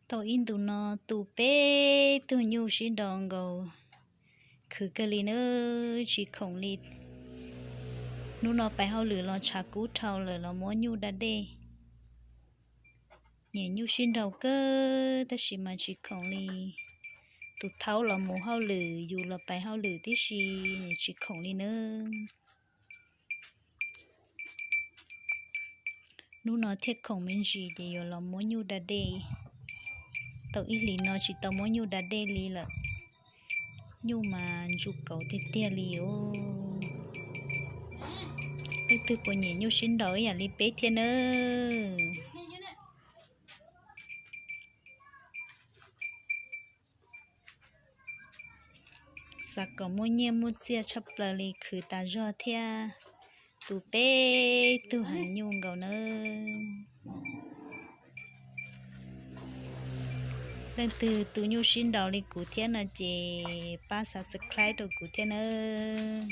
Tau ib ntus no tu peb tug nyuj sib nraus nkaus khwv kawg li nawb, tsis khoom li. Hnub no pais hauj lwm los tshav kub dhau lawm los muab nyuj da dej. Nyiam nyuj sib nraus kawg tab sis mas tsis khoom li. Tus thaub los mus hauj lwm, yus los pais hauj lwm tib si, tsis khoom li nawb. Hnub no thiaj khoom me ntsis ces yuav los muab nyuj da dej. Tau ib hlis no tsis tau muab nyuj da dej li lawm. Nyuj mas ntsu kauv tiag tiag li os. Leej twg puas nyiam nyuj sib nraus ib yam li peb thiab nawb? Xav kom muaj nyiaj muaj txiaj tshaj plaws li, khwv tas zog thiab tu peb tug heev nyuj nkaus nawb. Leej twg tu nyuj sib nraus li kuv thiab no ces pab subscribe rau kuv thiab nawb.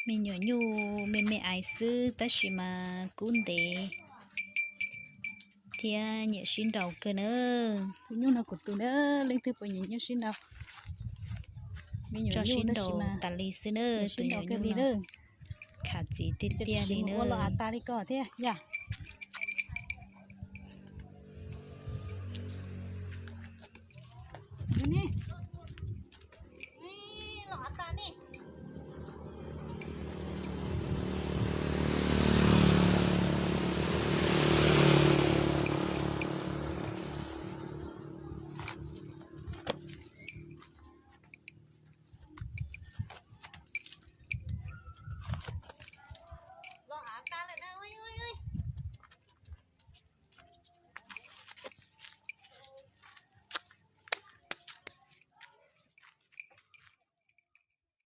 Me nyuam nyuj me me aiv xwb tab sis mas kub ntev thiab nyiam sib nraus kawg na. Tus nyuj no kuv tus na, leej twg puas nyiam nyuj sib nraus? Tso sib nraus tas li xwb na, tus nyuam nyuj no khav txiv tiag tiag li na. Ua los av tas li ko thiab yom.